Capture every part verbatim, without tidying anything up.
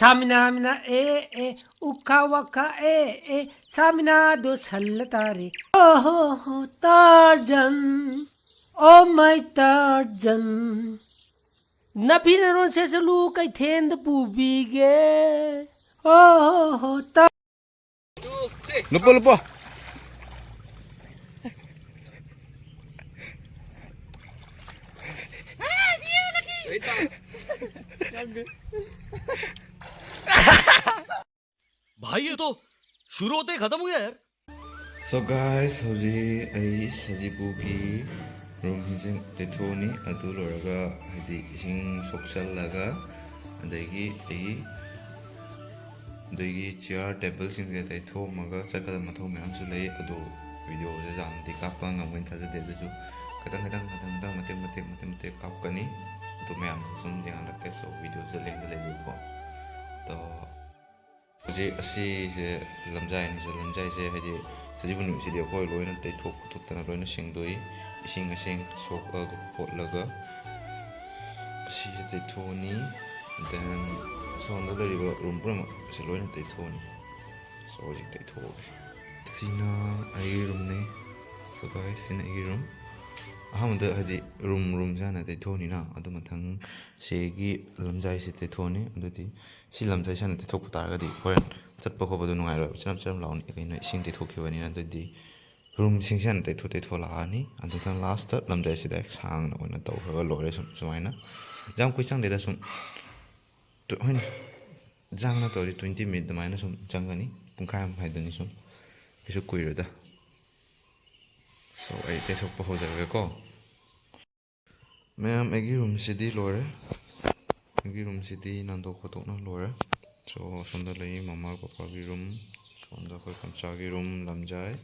ꯁꯥꯃꯤꯅꯥ ꯃꯤꯅꯥ ꯑꯦ ꯑꯦ, ꯎꯈꯥ ꯋꯥꯈꯥ ꯑꯦ ꯑꯦ, ꯁꯥꯃꯤꯅꯥꯗꯣ ꯁꯜꯂ ꯇꯥꯔꯦ꯫ ꯑꯣ ꯍꯣ ꯍꯣ, ꯇꯥꯔꯖꯟ, ꯑꯣ ꯃꯥꯏ ꯇꯥꯔꯖꯟ꯫ ꯅꯐꯤ ꯅꯔꯣꯟ ꯁꯦꯠꯆꯜꯂꯨ, ꯀꯩꯊꯦꯜꯗ ꯄꯨꯕꯤꯒꯦ꯫ ꯑꯣ ꯍꯣ ꯍꯣ, ꯇꯥ- ꯂꯨꯞꯄꯣ, ꯂꯨꯞꯄꯣ꯫ भाई, ये तो शुरू होते ही खत्म हो गया यार। So guys, ꯍꯧꯖꯤꯛ ꯑꯩ ꯁꯖꯤꯕꯨꯒꯤ ꯔꯨꯝꯁꯤꯡꯁꯦ ꯇꯩꯊꯣꯛꯑꯅꯤ꯫ ꯑꯗꯨ ꯂꯣꯏꯔꯒ, ꯍꯥꯏꯗꯤ, ꯏꯁꯤꯡ ꯁꯣꯛꯆꯜꯂꯒ, ꯑꯗꯒꯤ ꯑꯩ ꯑꯗꯒꯤ ꯆꯤꯌꯥꯔ ꯇꯦꯕꯜꯁꯤꯡꯁꯦ ꯇꯩꯊꯣꯛꯑꯝꯃꯒ ꯆꯠꯀꯗꯕ ꯃꯊꯧ ꯃꯌꯥꯝꯁꯨ ꯂꯩ꯫ ꯑꯗꯣ ꯚꯤꯗꯤꯑꯣꯁꯦ ꯌꯥꯝꯅꯗꯤ ꯀꯥꯞꯄ ꯉꯝꯒꯅꯤ ꯊꯥꯖꯗꯦ, ꯑꯗꯨꯁꯨ ꯈꯤꯇꯪ ꯈꯤꯇꯪ ꯈꯤꯇꯪ ꯈꯤꯇꯪ ꯃꯇꯦꯛ ꯃꯇꯦꯛ ꯃꯇꯦꯛ ꯃꯇꯦꯛ ꯀꯥꯞꯀꯅꯤ꯫ ꯑꯗꯨ ꯃꯌꯥꯝꯗꯣ ꯁꯨꯝ ꯌꯦꯡꯍꯜꯂꯛꯀꯦ꯫ So, ꯚꯤꯗꯤꯑꯣꯁꯦ ꯂꯦꯡꯗ ꯂꯩꯕꯤꯌꯨꯀꯣ꯫ ꯑꯗꯣ ꯍꯧꯖꯤꯛ ꯑꯁꯤꯁꯦ ꯂꯝꯖꯥꯏꯅꯤꯁꯦ꯫ ꯂꯝꯖꯥꯏꯁꯦ ꯍꯥꯏꯗꯤ ꯁꯖꯤꯕꯨ ꯅꯨꯃꯤꯠꯁꯤꯗꯤ ꯑꯩꯈꯣꯏ ꯂꯣꯏꯅ ꯇꯩꯊꯣꯛ ꯈꯣꯠꯇꯣꯛꯇꯅ ꯂꯣꯏꯅ ꯁꯦꯡꯗꯣꯛꯏ, ꯏꯁꯤꯡ ꯑꯁꯦꯡ ꯁꯣꯛꯑꯒ ꯈꯣꯠꯂꯒ꯫ ꯑꯁꯤꯁꯦ ꯇꯩꯊꯣꯛꯑꯅꯤ꯫ Then ꯁꯣꯝꯗ ꯂꯩꯔꯤꯕ ꯔꯨꯝ ꯄꯨꯝꯅꯃꯛ ꯑꯁꯤ ꯂꯣꯏꯅ ꯇꯩꯊꯣꯛꯑꯅꯤ꯫ So, ꯍꯧꯖꯤꯛ ꯇꯩꯊꯣꯛꯑꯒꯦ꯫ ꯁꯤꯅ ꯑꯩꯒꯤ ꯔꯨꯝꯅꯤ꯫ So guys, ꯁꯤꯅ ꯑꯩꯒꯤ ꯔꯨꯝ꯫ ꯑꯍꯥꯟꯕꯗ ꯍꯥꯏꯗꯤ ꯔꯨꯝ, ꯔꯨꯝꯁꯦ ꯍꯥꯟꯅ ꯇꯩꯊꯣꯛꯑꯅꯤꯅ, ꯑꯗꯨ ꯃꯊꯪ ꯁꯤꯒꯤ ꯂꯝꯖꯥꯏꯁꯦ ꯇꯩꯊꯣꯛꯑꯅꯤ꯫ ꯑꯗꯨꯗꯤ ꯁꯤ ꯂꯝꯖꯥꯏꯁꯦ ꯍꯥꯟꯅ ꯇꯩꯊꯣꯛꯄ ꯇꯥꯔꯒꯗꯤ ꯍꯣꯔꯦꯟ ꯆꯠꯄ ꯈꯣꯠꯄꯗꯣ ꯅꯨꯡꯉꯥꯏꯔꯣꯏꯕ, ꯆꯅꯞ ꯆꯅꯞ ꯂꯥꯎꯅꯤ꯫ ꯀꯩꯅꯣ, ꯏꯁꯤꯡ ꯇꯩꯊꯣꯛꯈꯤꯕꯅꯤꯅ꯫ ꯑꯗꯨꯗꯤ ꯔꯨꯝꯁꯤꯡꯁꯦ ꯍꯥꯟꯅ ꯇꯩꯊꯣꯛ ꯇꯩꯊꯣꯛꯂꯛꯑꯅꯤ꯫ ꯑꯗꯨꯗ ꯂꯥꯁꯇ ꯂꯝꯖꯥꯏꯁꯤꯗ ꯁꯥꯡꯅ ꯑꯣꯏꯅ ꯇꯧꯈ꯭ꯔꯒ ꯂꯣꯏꯔꯦ꯫ ꯁꯨꯝ ꯁꯨꯃꯥꯏꯅ ꯌꯥꯝ ꯀꯨꯏ ꯆꯪꯗꯦꯗ꯫ ꯁꯨꯝ ꯇꯨ-, ꯍꯣꯏꯅꯦ, ꯌꯥꯝꯅ ꯇꯧꯔꯗꯤ twenty minute ꯑꯗꯨꯃꯥꯏꯅ ꯁꯨꯝ ꯆꯪꯒꯅꯤ, ꯄꯨꯡꯈꯥꯏ ꯑꯃ ꯍꯥꯏꯗꯨꯅꯤ꯫ ꯁꯨꯝ ꯀꯩꯁꯨ ꯀꯨꯏꯔꯣꯏꯗ꯫ So, ꯑꯩ ꯇꯩꯊꯣꯛꯄ ꯍꯧꯖꯔꯒꯦꯀꯣ꯫ ꯃꯌꯥꯝ, ꯑꯩꯒꯤ ꯔꯨꯝꯁꯤꯗꯤ ꯂꯣꯏꯔꯦ꯫ ꯑꯩꯒꯤ ꯔꯨꯝꯁꯤꯗꯤ ꯅꯥꯟꯗꯣꯛ ꯈꯣꯠꯇꯣꯛꯅ ꯂꯣꯏꯔꯦ꯫ So, ꯁꯣꯝꯗ ꯂꯩ ꯃꯃꯥ ꯄꯄꯥꯒꯤ ꯔꯨꯝ, ꯁꯣꯝꯗ ꯑꯩꯈꯣꯏ ꯀꯝꯆꯥꯒꯤ ꯔꯨꯝ, ꯂꯝꯖꯥꯏ꯫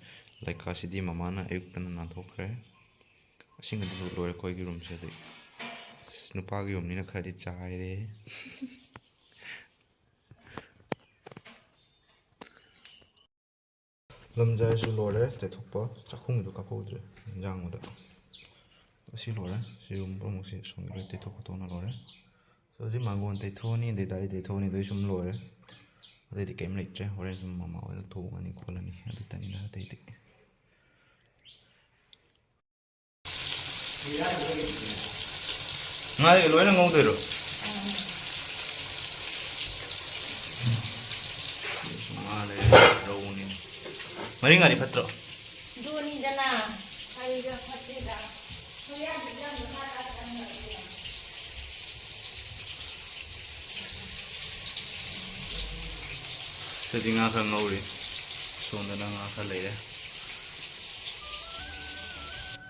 ꯂꯩꯀꯥꯁꯤꯗꯤ ꯃꯃꯥꯅ ꯑꯌꯨꯛꯇꯅ ꯅꯥꯟꯊꯣꯛꯈ꯭ꯔꯦ꯫ ꯏꯁꯤꯡ ꯑꯗꯨ ꯂꯣꯏꯔꯦ ꯑꯩꯈꯣꯏꯒꯤ ꯔꯨꯝꯁꯤꯗꯤ꯫ ꯑꯁ, ꯅꯨꯄꯥꯒꯤ ꯔꯨꯝꯅꯤꯅ ꯈꯔꯗꯤ ꯆꯥꯏꯔꯦ꯫ ꯂꯝꯖꯥꯏꯁꯨ ꯂꯣꯏꯔꯦ ꯇꯩꯊꯣꯛꯄ, ꯆꯥꯛꯈꯨꯝꯒꯤꯗꯣ ꯀꯥꯞꯍꯧꯗ꯭ꯔꯦ, ꯏꯟꯖꯥꯡꯕꯗ꯫ ꯑꯁꯤ ꯂꯣꯏꯔꯦ, ꯁꯤ ꯔꯨꯝ ꯄꯨꯝꯅꯃꯛꯁꯤ ꯁꯣꯝꯒꯤ ꯂꯣꯏ ꯇꯩꯊꯣꯛ ꯈꯣꯠꯇꯣꯛꯅ ꯂꯣꯏꯔꯦ꯫ ꯍꯧꯖꯤꯛ ꯃꯥꯡꯒꯣꯟ ꯇꯩꯊꯣꯛꯑꯅꯤ, ꯑꯗꯩ ꯗꯥꯏꯔꯤ ꯇꯩꯊꯣꯛꯑꯅꯤ, ꯑꯗꯩ ꯁꯨꯝ ꯂꯣꯏꯔꯦ꯫ ꯑꯗꯩꯗꯤ ꯀꯩꯝ ꯂꯩꯇ꯭ꯔꯦ꯫ ꯍꯣꯔꯦꯟ ꯁꯨꯝ ꯃꯃꯥ ꯍꯣꯏꯅ ꯊꯣꯡꯉꯅꯤ ꯈꯣꯠꯂꯅꯤ, ꯑꯗꯨꯇꯅꯤꯗ꯫ ꯑꯇꯩꯗꯤ ꯉꯥꯁꯦ ꯂꯣꯏꯅ ꯉꯧꯗꯣꯏꯔꯣ? ꯉꯥ ꯂꯩꯔꯦ, ꯔꯧꯅꯤ꯫ ꯃꯔꯤ ꯉꯥꯔꯤ ꯐꯠꯇ꯭ꯔꯣ? ꯑꯗꯨꯅꯤꯗꯅ꯫ ꯀꯔꯤꯒ ꯐꯠꯇꯦꯗ꯫ ꯍꯣꯏ, ꯌꯥꯝ ꯌꯥꯝ ꯉꯥ ꯆꯥꯗꯕꯅꯤꯅ꯫ ꯁꯤꯗꯤ ꯉꯥ ꯈꯔ ꯉꯧꯔꯤ꯫ ꯁꯣꯝꯗꯅ ꯉꯥ ꯈꯔ ꯂꯩꯔꯦ꯫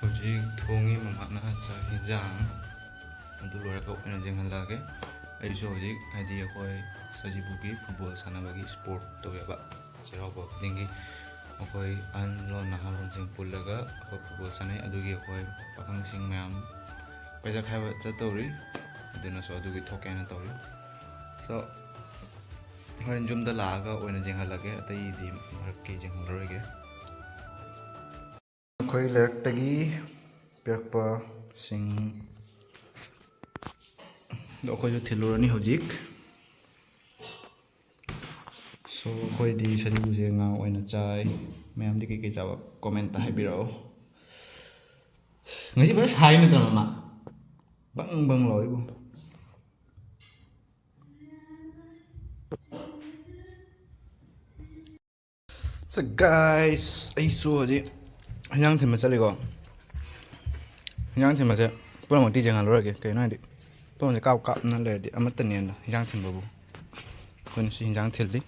ꯍꯧꯖꯤꯛ ꯊꯣꯡꯉꯤ ꯃꯃꯥꯅ ꯆꯥꯛ ꯍꯦꯟꯖꯥꯡ꯫ ꯑꯗꯨ ꯂꯣꯏꯔꯒ ꯑꯣꯏꯅ ꯌꯦꯡꯍꯜꯂꯛꯑꯒꯦ꯫ ꯑꯩꯁꯨ ꯍꯧꯖꯤꯛ, ꯍꯥꯏꯗꯤ, ꯑꯩꯈꯣꯏ ꯁꯖꯤꯕꯨꯒꯤ ꯐꯨꯠꯕꯣꯜ ꯁꯥꯟꯅꯕꯒꯤ ꯁ꯭ꯄꯣꯔꯠ ꯇꯧꯋꯦꯕ, ꯆꯩꯔꯥꯎꯕ ꯈꯨꯗꯤꯡꯒꯤ ꯑꯩꯈꯣꯏ ꯑꯍꯜꯂꯣꯟ ꯅꯍꯥꯔꯣꯟꯁꯤꯡ ꯄꯨꯜꯂꯒ ꯑꯩꯈꯣꯏ ꯐꯨꯠꯕꯣꯜ ꯁꯥꯟꯅꯩ꯫ ꯑꯗꯨꯒꯤ ꯑꯩꯈꯣꯏ ꯄꯥꯈꯪꯁꯤꯡ ꯃꯌꯥꯝ ꯄꯩꯁꯥ ꯈꯥꯏꯕ ꯆꯠꯇꯧꯔꯤ꯫ ꯑꯗꯨꯅꯁꯨ ꯑꯗꯨꯒꯤ ꯊꯣꯛꯀꯦ ꯍꯥꯏꯅ ꯇꯧꯔꯤ꯫ So, ꯍꯣꯔꯦꯟ ꯌꯨꯝꯗ ꯂꯥꯛꯑꯒ ꯑꯣꯏꯅ ꯌꯦꯡꯍꯜꯂꯒꯦ, ꯑꯇꯩꯗꯤ ꯃꯔꯛꯀꯤ ꯌꯦꯡꯍꯜꯂꯔꯣꯏꯒꯦ꯫ ꯑꯩꯈꯣꯏ ꯂꯩꯔꯛꯇꯒꯤ ꯄꯤꯔꯛꯄꯁꯤꯡ ꯑꯗꯣ ꯑꯩꯈꯣꯏꯁꯨ ꯊꯤꯜꯂꯨꯔꯅꯤ ꯍꯧꯖꯤꯛ꯫ So, ꯑꯩꯈꯣꯏꯗꯤ ꯁꯖꯤꯕꯨꯁꯦ ꯉꯥ ꯑꯣꯏꯅ ꯆꯥꯏ꯫ ꯃꯌꯥꯝꯗꯤ ꯀꯩꯀꯩ ꯆꯥꯕ comment ꯍꯥꯏꯕꯤꯔꯛꯑꯣ꯫ ꯉꯁꯤ ꯐꯖꯅ ꯁꯥꯏ ꯅꯠꯇ꯭ꯔ, ꯃꯃꯥ? ꯕꯪ ꯕꯪ ꯂꯥꯎꯏꯕꯨ꯫ So guys, ꯑꯩꯁꯨ ꯍꯧꯖꯤꯛ ꯍꯤꯟꯖꯥꯡ ꯊꯤꯟꯕ ꯆꯠꯂꯤꯀꯣ꯫ ꯍꯤꯟꯖꯥꯡ ꯊꯤꯟꯕꯁꯦ ꯄꯨꯝꯅꯃꯛꯇꯤ ꯌꯦꯡꯍꯜꯂꯔꯣꯏꯒꯦ, ꯀꯩꯒꯤꯅꯣ ꯍꯥꯏꯗꯤ ꯄꯨꯝꯅꯃꯛꯁꯦ ꯀꯥꯞ ꯀꯥꯞꯅ ꯂꯩꯔꯗꯤ ꯑꯃꯠꯇꯅꯦꯅ ꯍꯤꯟꯖꯥꯡ ꯊꯤꯟꯕꯕꯨ꯫ ꯑꯩꯈꯣꯏꯅ ꯁꯤ ꯍꯤꯟꯖꯥꯡ ꯊꯤꯜꯂꯤ꯫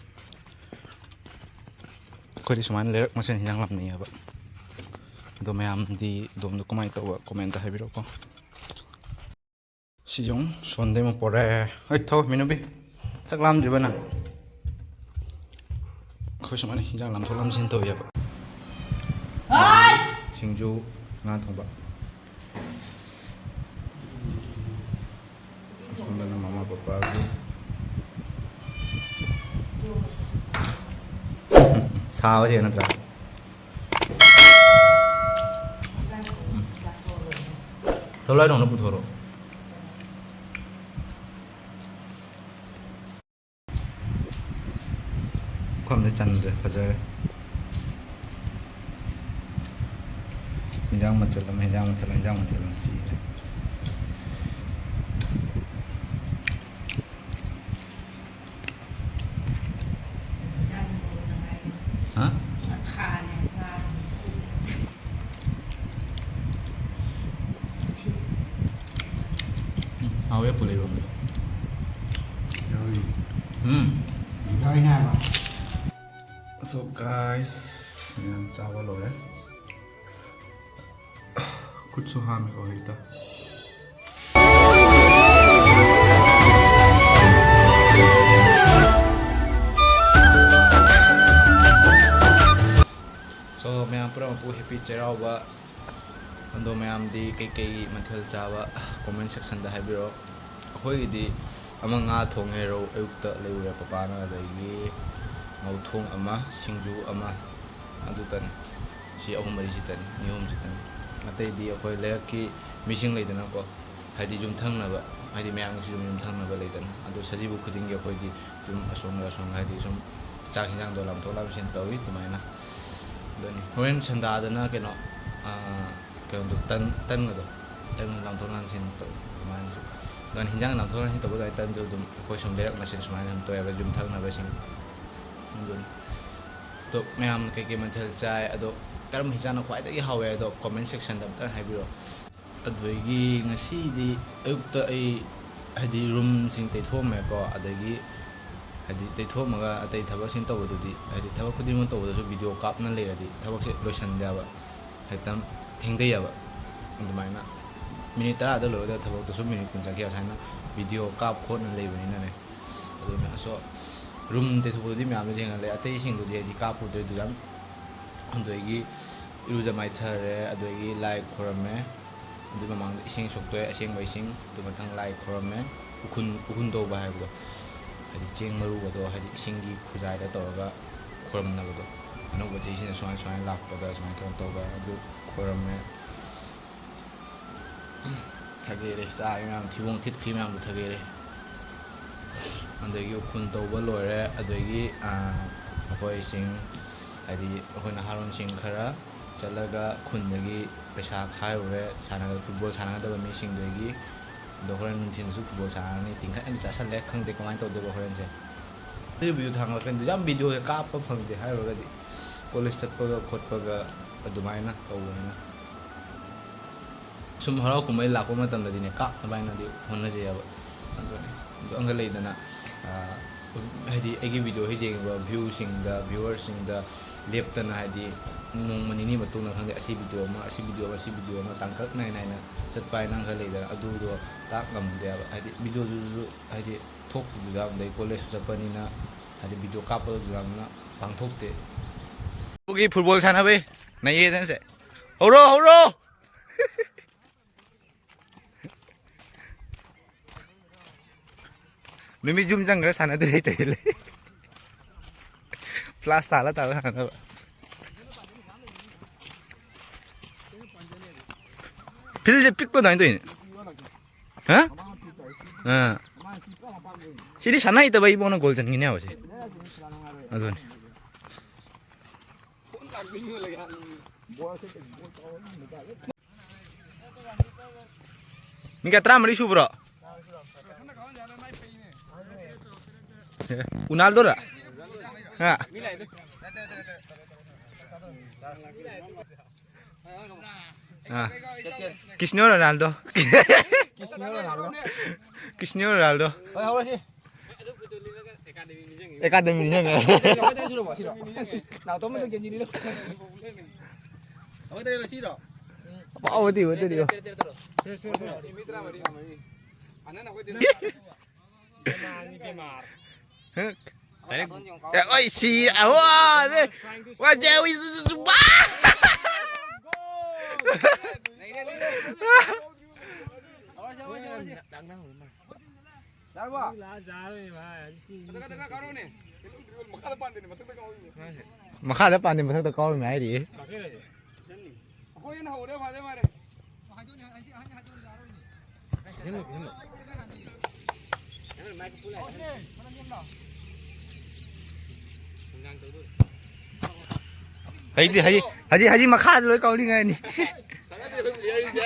ꯑꯩꯈꯣꯏꯗꯤ ꯁꯨꯃꯥꯏꯅ ꯂꯩꯔꯛ ꯃꯁꯦꯟ ꯍꯤꯟꯖꯥꯡ ꯂꯥꯝꯅꯩꯌꯦꯕ꯫ ꯑꯗꯣ ꯃꯌꯥꯝꯗꯤ ꯑꯗꯣꯝꯗ ꯀꯃꯥꯏꯅ ꯇꯧꯕ comment ꯍꯥꯏꯕꯤꯔꯛꯎꯀꯣ꯫ ꯁꯤꯁꯨ ꯑꯃꯨꯛ ꯁꯣꯟꯗꯩ ꯑꯃꯨꯛ ꯄꯣꯔꯛꯑꯦ꯫ ꯍꯣꯏ, ꯊꯧ, ꯃꯤꯅꯨꯕꯤ꯫ ꯆꯥꯛ ꯂꯥꯝꯗ꯭ꯔꯤꯕ ꯅꯪ? ꯑꯩꯈꯣꯏ ꯁꯨꯃꯥꯏꯅ ꯍꯤꯟꯖꯥꯡ ꯂꯥꯝꯊꯣꯛ ꯂꯥꯝꯁꯤꯟ ꯇꯧꯋꯦꯕ꯫ ꯁꯤꯡꯖꯨ, ꯉꯥ ꯊꯣꯡꯕ꯫ ꯑꯁꯣꯝꯗꯅ ꯃꯃꯥ ꯄꯄꯥꯒꯤ꯫ ꯁꯥꯕꯁꯦ ꯅꯠꯇ꯭ꯔꯥ? ꯎꯝ꯫ ꯊꯣꯛꯂꯛꯑꯣ, ꯅꯪꯅ ꯄꯨꯊꯣꯔꯛꯑꯣ꯫ ꯃꯐꯝꯗ ꯆꯟꯗ꯭ꯔꯦ, ꯐꯖꯔꯦ꯫ ꯍꯤꯟꯖꯥꯡ ꯃꯊꯦꯜ ꯑꯃ, ꯍꯤꯟꯖꯥꯡ ꯃꯊꯦꯜ ꯑꯃ, ꯍꯤꯟꯖꯥꯡ ꯃꯊꯦꯜ ꯑꯃ ꯁꯤꯔꯦ꯫ ꯍꯥ? ꯎꯝ, ꯍꯥꯎꯋꯦ ꯄꯨꯂꯩ ꯏꯔꯣꯝꯕꯗꯣ꯫ ꯎꯝ꯫ So guys, ꯃꯌꯥꯝ ꯆꯥꯕ ꯂꯣꯏꯔꯦ꯫ ꯈꯨꯠꯁꯨ ꯍꯥꯝꯃꯦꯀꯣ ꯍꯦꯛꯇ꯫ So, ꯃꯌꯥꯝ ꯄꯨꯝꯅꯃꯛꯄꯨ happy ꯆꯩꯔꯥꯎꯕ꯫ ꯑꯗꯣ ꯃꯌꯥꯝꯗꯤ ꯀꯩꯀꯩ ꯃꯊꯦꯜ ꯆꯥꯕ comment section ꯗ ꯍꯥꯏꯕꯤꯔꯛꯑꯣ꯫ ꯑꯩꯈꯣꯏꯒꯤꯗꯤ ꯑꯃ ꯉꯥ ꯊꯣꯡꯉꯦ, ꯔꯧ ꯑꯌꯨꯛꯇ ꯂꯩꯔꯨꯔꯦ ꯄꯄꯥꯅ, ꯑꯗꯒꯤ ꯉꯧꯊꯣꯡ ꯑꯃ, ꯁꯤꯡꯖꯨ ꯑꯃ, ꯑꯗꯨꯇꯅꯤ꯫ ꯁꯤ ꯑꯍꯨꯝ ꯃꯔꯤꯁꯤꯇꯅꯤ, ꯃꯤ ꯑꯍꯨꯝꯁꯤꯇꯅꯤ꯫ ꯑꯇꯩꯗꯤ ꯑꯩꯈꯣꯏ ꯂꯩꯔꯛꯀꯤ ꯃꯤꯁꯤꯡ ꯂꯩꯗꯅꯀꯣ, ꯍꯥꯏꯗꯤ ꯌꯨꯝꯊꯪꯅꯕ, ꯍꯥꯏꯗꯤ ꯃꯌꯥꯝꯒꯤꯁꯨ ꯌꯨꯝ ꯌꯨꯝꯊꯪꯅꯕ ꯂꯩꯗꯅ, ꯑꯗꯣ ꯁꯖꯤꯕꯨ ꯈꯨꯗꯤꯡꯒꯤ ꯑꯩꯈꯣꯏꯗꯤ ꯁꯨꯝ ꯑꯁꯣꯝꯒ ꯑꯁꯣꯝꯒ ꯍꯥꯏꯗꯤ ꯁꯨꯝ ꯆꯥꯛ ꯍꯤꯟꯖꯥꯡꯗꯣ ꯂꯥꯝꯊꯣꯛ ꯂꯥꯝꯁꯤꯟ ꯇꯧꯏ ꯑꯗꯨꯃꯥꯏꯅ꯫ ꯑꯗꯨꯅꯤ꯫ ꯍꯣꯔꯦꯟ ꯁꯟꯗꯥꯗꯅ ꯀꯩꯅꯣ, ꯑꯥ, ꯀꯩꯅꯣꯗꯣ, ꯇꯟ, ꯇꯟꯒꯗꯣ, ꯇꯟ ꯂꯥꯝꯊꯣꯛ ꯂꯥꯝꯁꯤꯟ ꯇꯧ ꯑꯗꯨꯃꯥꯏꯅꯁꯨ꯫ ꯑꯗꯨꯅ ꯍꯤꯟꯖꯥꯡ ꯂꯥꯝꯊꯣꯛ ꯂꯥꯝꯁꯤꯟ ꯇꯧꯕ ꯑꯗꯨꯃꯥꯏꯅ ꯇꯟꯗꯨ ꯑꯗꯨꯝ ꯑꯩꯈꯣꯏ ꯁꯨꯝ ꯂꯩꯔꯛ ꯃꯁꯦꯟ ꯁꯨꯃꯥꯏꯅ ꯑꯗꯨꯝ ꯇꯧꯋꯦꯕ, ꯌꯨꯝꯊꯪꯅꯕꯁꯤꯡ꯫ ꯑꯗꯨꯅꯤ꯫ ꯑꯗꯣ ꯃꯌꯥꯝꯅ ꯀꯩꯀꯩ ꯃꯊꯦꯜ ꯆꯥꯏ, ꯑꯗꯣ ꯀꯔꯝꯕ ꯍꯤꯟꯖꯥꯡꯅ ꯈ꯭ꯋꯥꯏꯗꯒꯤ ꯍꯥꯎꯋꯦ ꯍꯥꯏꯗꯣ comment section ꯗ ꯑꯝꯇꯪ ꯍꯥꯏꯕꯤꯔꯛꯑꯣ꯫ ꯑꯗꯨꯗꯒꯤ ꯉꯁꯤꯗꯤ ꯑꯌꯨꯛꯇ ꯑꯩ ꯍꯥꯏꯗꯤ ꯔꯨꯝꯁꯤꯡ ꯇꯩꯊꯣꯛꯑꯝꯃꯦꯀꯣ, ꯑꯗꯒꯤ ꯍꯥꯏꯗꯤ ꯇꯩꯊꯣꯛꯑꯝꯃꯒ ꯑꯇꯩ ꯊꯕꯛꯁꯤꯡ ꯇꯧꯕꯗꯨꯗꯤ ꯍꯥꯏꯗꯤ ꯊꯕꯛ ꯈꯨꯗꯤꯡꯃꯛ ꯇꯧꯕꯗꯁꯨ ꯚꯤꯗꯤꯑꯣ ꯀꯥꯞꯅ ꯂꯩꯔꯗꯤ ꯊꯕꯛꯁꯦ ꯂꯣꯏꯁꯟꯗꯦꯕ, ꯍꯦꯛꯇ ꯊꯦꯡꯊꯩꯑꯕ꯫ ꯑꯗꯨꯃꯥꯏꯅ ꯃꯤꯅꯤꯠ ꯇꯔꯥꯗ ꯂꯣꯏꯒꯗꯕ ꯊꯕꯛꯇꯨꯁꯨ ꯃꯤꯅꯤꯠ ꯀꯨꯟ ꯆꯪꯈꯤ, ꯑꯁꯨꯃꯥꯏꯅ ꯚꯤꯗꯤꯑꯣ ꯀꯥꯞ ꯈꯣꯠꯅ ꯂꯩꯕꯅꯤꯅꯅꯦ꯫ ꯑꯗꯨꯅ ꯑꯁꯣ ꯔꯨꯝ ꯇꯩꯊꯣꯛꯄꯗꯨꯗꯤ ꯃꯌꯥꯝꯗ ꯊꯦꯡꯅꯔꯦ, ꯑꯇꯩꯁꯤꯡꯗꯨꯗꯤ ꯍꯥꯏꯗꯤ ꯀꯥꯞꯄꯨꯗ꯭ꯔꯦ ꯑꯗꯨ ꯌꯥꯝ꯫ ꯑꯗꯨꯗꯒꯤ ꯏꯔꯨꯖ ꯃꯥꯏꯊꯔꯦ, ꯑꯗꯨꯗꯒꯤ ꯂꯥꯏ ꯈꯨꯔꯝꯃꯦ꯫ ꯑꯗꯨ ꯃꯃꯥꯡꯗ ꯏꯁꯤꯡ ꯁꯣꯛꯇꯣꯛꯑꯦ, ꯑꯁꯦꯡꯕ ꯏꯁꯤꯡ꯫ ꯑꯗꯨ ꯃꯊꯪ ꯂꯥꯏ ꯈꯨꯔꯝꯃꯦ꯫ ꯎꯈꯨꯟ, ꯎꯈꯨꯟ ꯇꯧꯕ ꯍꯥꯏꯕꯗꯣ, ꯍꯥꯏꯗꯤ ꯆꯦꯡ ꯃꯔꯨꯒꯗꯣ ꯍꯥꯏꯗꯤ ꯏꯁꯤꯡꯒꯤ ꯈꯨꯖꯥꯏꯗ ꯇꯧꯔꯒ ꯈꯨꯔꯝꯅꯕꯗꯣ꯫ ꯑꯅꯧꯕ ꯆꯍꯤꯁꯤꯅ ꯁꯨꯃꯥꯏ ꯁꯨꯃꯥꯏꯅ ꯂꯥꯛꯄꯗ ꯁꯨꯃꯥꯏꯅ ꯀꯩꯅꯣ ꯇꯧꯕ ꯑꯗꯨ ꯈꯨꯔꯝꯃꯦ꯫ ꯊꯒꯦꯔꯦ, ꯆꯥꯔꯤ ꯃꯌꯥꯝ, ꯊꯤꯕꯣꯡ ꯊꯤꯠꯈ꯭ꯔꯤ ꯃꯌꯥꯝꯗꯣ ꯊꯒꯦꯔꯦ꯫ ꯑꯗꯒꯤ ꯎꯈꯨꯟ ꯇꯧꯕ ꯂꯣꯏꯔꯦ꯫ ꯑꯗꯒꯤ, ꯑꯥ, ꯃꯈꯣꯏꯁꯤꯡ, ꯍꯥꯏꯗꯤ ꯑꯩꯈꯣꯏ ꯅꯍꯥꯔꯣꯟꯁꯤꯡ ꯈꯔ ꯆꯠꯂꯒ ꯈꯨꯟꯗꯒꯤ ꯄꯩꯁꯥ ꯈꯥꯏꯔꯨꯔꯦ, ꯁꯥꯟꯅ-, ꯐꯨꯠꯕꯣꯜ ꯁꯥꯟꯅꯒꯗꯕ ꯃꯤꯁꯤꯡꯗꯨꯒꯤ꯫ ꯑꯗꯣ ꯍꯣꯔꯦꯟ ꯅꯨꯡꯊꯤꯜꯁꯨ ꯐꯨꯠꯕꯣꯜ ꯁꯥꯟꯅꯔꯅꯤ, ꯇꯤꯡꯈꯠꯅꯗꯤ ꯆꯥꯁꯜꯂꯦ, ꯈꯪꯗꯦ ꯀꯃꯥꯏꯅ ꯇꯧꯗꯣꯏꯕ ꯍꯣꯔꯦꯟꯁꯦ꯫ ꯑꯗꯨ ꯚꯤꯗꯤꯑꯣ ꯊꯥꯡꯒꯠꯂꯛꯀꯅꯤꯗꯣ ꯌꯥꯝ ꯚꯤꯗꯤꯑꯣꯁꯦ ꯀꯥꯞꯄ ꯐꯪꯗꯦ ꯍꯥꯏꯔꯨꯔꯒꯗꯤ, ꯀꯣꯂꯦꯖ ꯆꯠꯄꯒ ꯈꯣꯠꯄꯒ ꯑꯗꯨꯃꯥꯏꯅ ꯇꯧꯕꯅꯤꯅ꯫ ꯁꯨꯝ ꯍꯔꯥꯎ ꯀꯨꯝꯍꯩ ꯂꯥꯛꯄ ꯃꯇꯝꯗꯗꯤꯅꯦ, ꯀꯥꯞꯅꯕ ꯍꯥꯏꯅꯗꯤ ꯍꯣꯠꯅꯖꯩꯑꯕ꯫ ꯑꯗꯨꯅꯤ, ꯑꯗꯨ ꯑꯃꯒ ꯂꯩꯗꯅ, ꯑꯥ, ꯍꯥꯏꯗꯤ ꯑꯩꯒꯤ ꯚꯤꯗꯤꯑꯣꯁꯤ ꯌꯦꯡꯉꯤꯕ ꯚ꯭ꯌꯨꯁꯤꯡꯗ, ꯚ꯭ꯌꯨꯋꯔꯁꯤꯡꯗ ꯂꯦꯞꯇꯅ, ꯍꯥꯏꯗꯤ ꯅꯣꯡꯃ ꯅꯤꯅꯤ ꯃꯇꯨꯡꯗ ꯈꯪꯗꯦ, ꯑꯁꯤ ꯚꯤꯗꯤꯑꯣ ꯑꯃ, ꯑꯁꯤ ꯚꯤꯗꯤꯑꯣ ꯑꯃ, ꯑꯁꯤ ꯚꯤꯗꯤꯑꯣ ꯑꯃ ꯇꯥꯡꯀꯛ ꯅꯥꯏ ꯅꯥꯏꯅ ꯆꯠꯄ ꯍꯥꯏꯅ ꯑꯃꯒ ꯂꯩꯗꯅ, ꯑꯗꯨꯗꯣ ꯇꯥꯛ ꯉꯝꯗꯦꯕ꯫ ꯍꯥꯏꯗꯤ ꯚꯤꯗꯤꯑꯣꯗꯨꯁꯨ ꯍꯥꯏꯗꯤ ꯊꯣꯛꯇꯕꯁꯨ ꯌꯥꯝꯗꯩ, ꯀꯣꯂꯦꯖꯁꯨ ꯆꯠꯄꯅꯤꯅ, ꯍꯥꯏꯗꯤ ꯚꯤꯗꯤꯑꯣ ꯀꯥꯞꯄꯗꯁꯨ ꯌꯥꯝꯅ ꯄꯥꯡꯊꯣꯛꯇꯦ꯫ ꯐꯨꯠꯕꯣꯜꯒꯤ, ꯐꯨꯠꯕꯣꯜ ꯁꯥꯟꯅꯕꯩ ꯅꯩꯌꯦꯗꯅꯁꯦ꯫ ꯍꯧꯔꯣ, ꯍꯧꯔꯣ! ꯅꯨꯃꯤꯠ ꯌꯨꯝ ꯆꯪꯈ꯭ꯔ ꯁꯥꯟꯅꯗꯣꯏ ꯂꯩꯇꯦ ꯂꯩ꯫ ꯐ꯭ꯂꯥꯁ ꯇꯥꯜꯂ ꯇꯥꯜꯂ ꯁꯥꯟꯅꯕ꯫ ꯐꯤꯜꯁꯦ ꯄꯤꯛꯄ ꯑꯗꯨꯃꯥꯏꯅ ꯇꯧꯏꯅꯦ꯫ ꯍꯥ? ꯑꯥ꯫ ꯁꯤꯗꯤ ꯁꯥꯟꯅ ꯍꯩꯇꯕ ꯏꯕꯣꯅ ꯒꯣꯜ ꯆꯟꯈꯤꯅꯦ ꯍꯥꯏꯕ ꯁꯤ꯫ ꯑꯗꯨꯅꯤ꯫ ꯃꯤ ꯀꯌꯥ, ꯇꯔꯥꯃꯔꯤ ꯁꯨꯕ꯭ꯔꯣ? ꯎꯅꯥꯜꯗꯣꯔ? ꯍꯥ? ꯑꯥ꯫ ꯀ꯭ꯔꯤꯁꯅꯤꯌꯣ ꯔꯣꯅꯥꯜꯗꯣ꯫ ꯀ꯭ꯔꯤꯁꯅꯤꯌꯣ ꯔꯣꯅꯥꯜꯗꯣ꯫ ꯍꯣꯏ, ꯍꯧꯔꯁꯤ꯫ ꯑꯦꯀꯥꯗꯃꯤ ꯅꯤꯡꯁꯤꯡꯉꯦ꯫ ꯑꯐꯥꯎꯕꯗꯤ ꯑꯣꯏꯗꯣꯏꯅꯤ꯫ ꯍ? ꯑꯦ, ꯑꯣꯏ, ꯁꯤ, ꯑꯍꯣ, ꯑꯔꯦ꯫ ꯋꯥꯖꯦ, ꯑꯣꯏ, ꯁꯨ, ꯁꯨ, ꯁꯨ, ꯕꯥ! ꯃꯈꯥꯗ ꯄꯥꯟꯗꯦ, ꯃꯊꯛꯇ ꯀꯥꯎꯔꯤꯅꯦ ꯍꯥꯏꯔꯤꯌꯦ꯫ ꯍꯧꯖꯤꯛꯇꯤ ꯍꯧꯖꯤꯛ ꯍꯧꯖꯤꯛ ꯍꯧꯖꯤꯛ ꯃꯈꯥꯗ ꯂꯣꯏ ꯀꯥꯎꯅꯤꯡꯉꯥꯏꯅꯤ꯫ ꯁꯥꯟꯅꯗꯦ ꯑꯩꯈꯣꯏ player ꯁꯦ꯫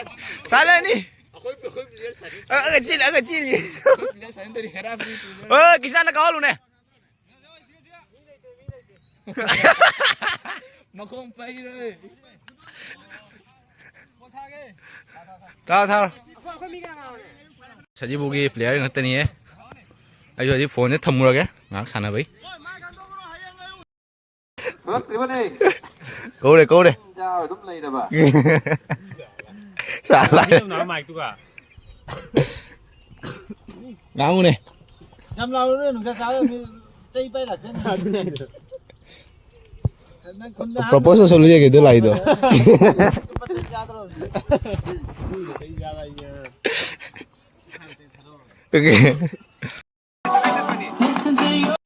ꯁꯥꯟꯅꯅꯤ꯫ ꯑꯩꯈꯣꯏ ꯑꯩꯈꯣꯏ player ꯁꯥꯟꯅꯗꯦ꯫ ꯑ- ꯑꯒ ꯆꯦꯜꯂꯤ ꯑꯒ ꯆꯦꯜꯂꯤ꯫ ꯑꯩꯈꯣꯏ player ꯁꯥꯟꯅꯗꯣꯏꯅꯤ ꯍꯦꯔꯥ player꯫ ꯑꯣ ꯀꯤꯁꯅꯥꯟꯗ ꯀꯥꯎꯍꯜꯂꯨꯅꯦ꯫ ꯃꯈꯣꯡ ꯄꯩꯔꯣꯏ꯫ ꯊꯥꯔꯣ ꯊꯥꯔꯣ꯫ ꯁꯖꯤꯕꯨꯒꯤ player ꯉꯥꯛꯇꯅꯤꯌꯦ꯫ ꯑꯩꯁꯨ ꯍꯧꯖꯤꯛ phoneꯁꯦ ꯊꯝꯃꯨꯔꯒꯦ ꯉꯥꯏꯍꯥꯛ ꯁꯥꯟꯅꯕꯩ꯫ ꯊꯣꯛꯂꯛꯇ꯭ꯔꯤꯕꯅꯦ꯫ ꯀꯧꯔꯦ ꯀꯧꯔꯦ꯫ ꯑꯗꯨꯝ ꯂꯩꯔꯕ꯫ ꯆꯥꯂꯥꯏ꯫ ꯃꯥꯏꯛꯇꯨꯒ꯫ ꯉꯥꯡꯉꯨꯅꯦ꯫ ꯌꯥꯝ ꯂꯥꯎꯔꯨꯅꯨ, ꯅꯨꯡꯁꯥ ꯁꯥꯕ ꯃꯤ ꯆꯩ ꯄꯥꯏ ꯂꯥꯛꯆꯅꯤ꯫ ꯑꯗꯨꯅꯦ ꯍꯥꯏꯗꯣ꯫ ꯅꯪ ꯈꯨꯟꯗ propose ꯇꯧꯁꯜꯂꯨ ꯌꯦꯡꯒꯦ ꯑꯗꯨ ꯂꯥꯏꯗꯣ꯫ ꯆꯨꯞꯄ ꯆꯩ ꯆꯥꯗ꯭ꯔꯣ? ꯆꯩ ꯆꯥꯕ ꯍꯥꯏꯁꯦ꯫ Okay꯫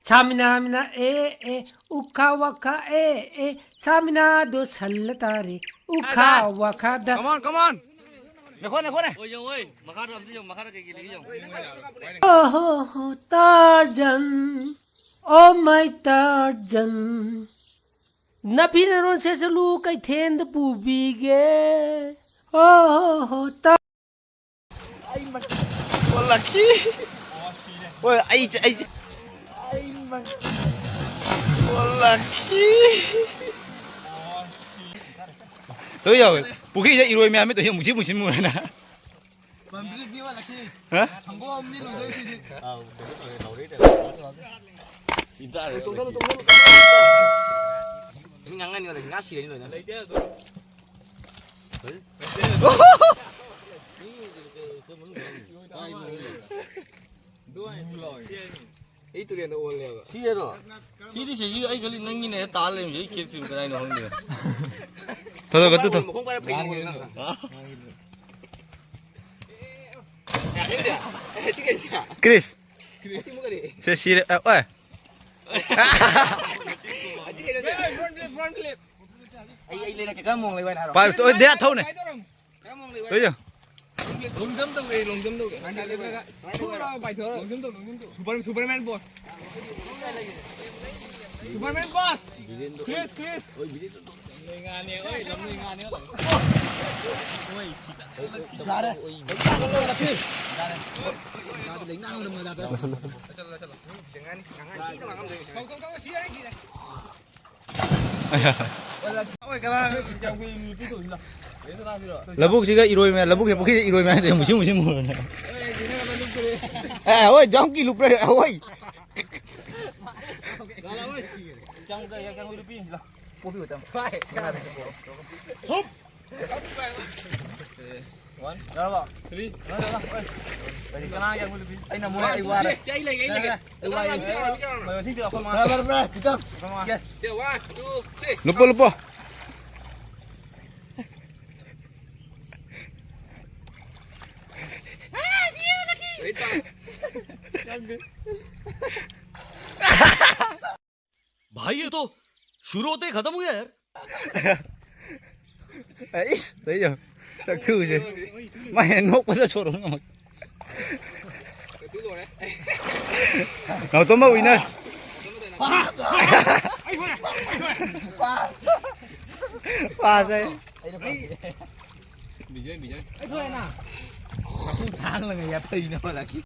ꯁꯥꯃꯤꯅꯥ ꯃꯤꯅꯥ ꯑꯦ ꯑꯦ, ꯎꯈꯥ ꯋꯥꯈꯥ ꯑꯦ ꯑꯦ, ꯁꯥꯃꯤꯅꯥꯗꯣ ꯁꯜꯂ ꯇꯥꯔꯦ, ꯎꯈꯥ ꯋꯥꯈꯥꯗ꯫ Come on, come on. ꯅꯈꯣ, ꯅꯈꯣ, ꯅꯦ꯫ ꯑꯣꯏ, ꯌꯦꯡꯉꯣ, ꯑꯣꯏ꯫ ꯃꯈꯥꯗ ꯑꯝꯇ ꯌꯦꯡꯉꯣ, ꯃꯈꯥꯗ ꯀꯩ ꯀꯩ ꯂꯩꯒꯦ ꯌꯦꯡꯉꯣ꯫ ꯑꯣ ꯍꯣ ꯍꯣ, ꯇꯥꯔꯖꯟ, ꯑꯣ ꯃꯥꯏ ꯇꯥꯔꯖꯟ, ꯅꯐꯤ ꯅꯔꯣꯟ ꯁꯦꯠꯆꯜꯂꯨ, ꯀꯩꯊꯦꯟꯗ ꯄꯨꯕꯤꯒꯦ꯫ ꯑꯣ ꯍꯣ ꯍꯣ, ꯇꯥ- ꯑꯩ ꯃ-, ꯑꯣꯜꯂꯛꯈꯤ꯫ ꯍꯣꯏ, ꯑꯩ ꯆ-, ꯑꯩ ꯆ-, ꯑꯩ ꯃ-, ꯑꯣꯜꯂꯛꯈꯤ꯫ ꯇꯧ ꯌꯥꯎꯋꯦ꯫ ꯄꯨꯈ꯭ꯔꯤꯗ ꯏꯔꯣꯏ ꯃꯌꯥꯝ ꯇꯧ ꯃꯨꯁꯤ ꯃꯨꯁꯤ ꯃꯨꯔꯦꯅ꯫ ꯄꯥꯝꯕꯤꯗꯤ ꯑꯣꯜꯂꯛꯈꯤ꯫ ꯍꯥ? ꯁꯪꯒꯣꯝ ꯃꯤ ꯂꯣꯏꯗꯧꯔꯤꯁꯤꯗꯤ꯫ ꯇꯣꯛꯊꯠꯂꯨ, ꯇꯣꯛꯊꯠꯂꯨ, ꯇꯣꯛꯊꯠꯂꯨ꯫ ꯃꯤ ꯉꯥꯡꯉꯅꯤ ꯂꯣꯏꯅ, ꯉꯥ ꯁꯤꯔꯅꯤ ꯂꯣꯏꯅ꯫ ꯑꯩ ꯇꯨꯔꯦꯟꯗ ꯑꯣꯜꯂꯦꯕ꯫ ꯁꯤꯔꯣ? ꯁꯤꯗꯤ ꯁꯤꯁꯤ ꯑꯩ ꯈꯜꯂꯤ ꯅꯪꯒꯤꯅꯦ ꯇꯥ ꯂꯩꯔꯝꯃꯤꯁꯦ, ꯑꯩ ꯈꯦꯠꯇ꯭ꯔꯤꯕ ꯀꯗꯥꯏꯅꯣ ꯈꯪꯗꯦ꯫ ꯊꯣꯏꯗꯣꯛ ꯀꯠꯇꯨ ꯊꯣ-, ꯃꯈꯣꯡ ꯄꯥꯏꯔ ꯐꯩ ꯅꯪ꯫ ꯍꯥ? ꯑꯦ, ꯁꯤ ꯀꯩ ꯁꯤ? ꯀ꯭ꯔꯤꯁ꯫ ꯁꯤ ꯃꯨꯛ ꯀꯔꯤ? ꯁꯦ ꯁꯤꯔꯦ, ꯑ, ꯑꯣꯏ꯫ ꯑꯁꯤ ꯀꯩꯅꯣ ꯁꯦ? ꯑꯩ, ꯑꯩ ꯂꯩꯔꯛꯀꯦ, ꯀꯔꯝꯕ ꯃꯑꯣꯡ ꯂꯩꯕ ꯍꯥꯏꯅꯣ ꯍꯥꯏꯔꯣ? ꯄꯥꯏ, ꯇꯣ, ꯗꯦ, ꯊꯧꯅꯦ꯫ ꯀꯔꯝꯕ ꯃꯑꯣꯡ ꯂꯩꯕ ꯍꯥꯏꯅꯣ? ꯇꯣꯏꯖꯣ꯫ ꯂꯣꯡ ꯖꯝ ꯇꯧꯒꯦ, ꯂꯣꯡ ꯖꯝ ꯇꯧꯒꯦ꯫ ꯊꯣꯛꯂꯛꯑꯣ, ꯄꯥꯏꯊꯣꯔꯛꯑꯣ꯫ ꯂꯣꯡ ꯖꯝ ꯇꯧ, ꯂꯣꯡ ꯖꯝ ꯇꯧ꯫ ꯁꯨꯄꯔ, ꯁꯨꯄꯔꯃꯦꯟ ꯄꯣꯁ꯫ ꯁꯨꯄꯔꯃꯦꯟ ꯄꯣꯁ꯫ ꯕꯤꯔꯦꯟꯗꯣ꯫ ꯀ꯭ꯔꯤꯁ, ꯀ꯭ꯔꯤꯁ꯫ ꯑꯣꯏ, ꯕꯤꯔꯦꯟꯗꯣ꯫ ꯂꯝꯂꯣꯏ ꯉꯥꯅꯦ, ꯑꯣꯏ, ꯂꯝꯂꯣꯏ ꯉꯥꯅꯦ꯫ ꯑꯣꯏ, ꯁꯤꯗ꯫ ꯌꯥꯔꯦ꯫ ꯌꯥꯔꯦ, ꯂꯩ ꯉꯥꯡꯗ ꯃꯗꯥꯗ꯫ ꯀꯧ, ꯀꯧ, ꯀꯧ, ꯁꯤ ꯌꯥꯔꯦ, ꯁꯤ ꯌꯥꯔꯦ꯫ ꯂꯧꯕꯨꯛꯁꯤꯒ ꯏꯔꯣꯏ ꯃꯌꯥꯝ, ꯂꯧꯕꯨꯛꯁꯦ ꯄꯨꯈ꯭ꯔꯤꯁꯦ ꯏꯔꯣꯏ ꯃꯌꯥꯝ ꯇꯧꯔ ꯃꯨꯁꯤ ꯃꯨꯁꯤ ꯃꯨꯔꯣꯏ꯫ ꯑꯦ, ꯍꯣꯏ, ꯖꯝꯀꯤ ꯂꯨꯞꯄ꯭ꯔꯦ, ꯍꯣꯏ꯫ ꯌꯥꯔꯕꯣ? ꯊ꯭ꯔꯤ꯫ ꯀꯅꯥ ꯌꯥꯝ ꯂꯨꯞꯄꯤ? ꯑꯩꯅ ꯃꯣꯏ ꯑꯩ ꯋꯥꯔꯦ꯫ ꯑꯩ ꯂꯩꯒꯦ, ꯑꯩ ꯂꯩꯒꯦ꯫ ꯂꯨꯞꯄꯣ, ꯂꯨꯞꯄꯣ꯫ भाई, ये तो शुरू होते ही खत्म हो गया यार। ꯑꯩꯁ, ꯂꯩꯌꯣ꯫ ꯁꯛꯊꯨꯁꯦ꯫ ꯃꯥ ꯍꯦꯟꯅ ꯅꯣꯛꯄꯗ ꯁꯣꯔ ꯍꯣꯟ ꯉꯝꯃꯛꯇꯦ꯫ ꯅꯥꯎꯇꯣꯝꯕ winner꯫ ꯄꯥꯁ ꯍꯥꯏ꯫ ꯕꯤꯖꯣꯏ, ꯕꯤꯖꯣꯏ꯫ ꯑꯩ ꯊꯣꯛꯑꯦꯅ꯫ ꯃꯈꯣꯡ ꯊꯥꯡꯂꯒ ꯌꯥꯐꯩꯅ ꯍꯣꯜꯂꯛꯈꯤ꯫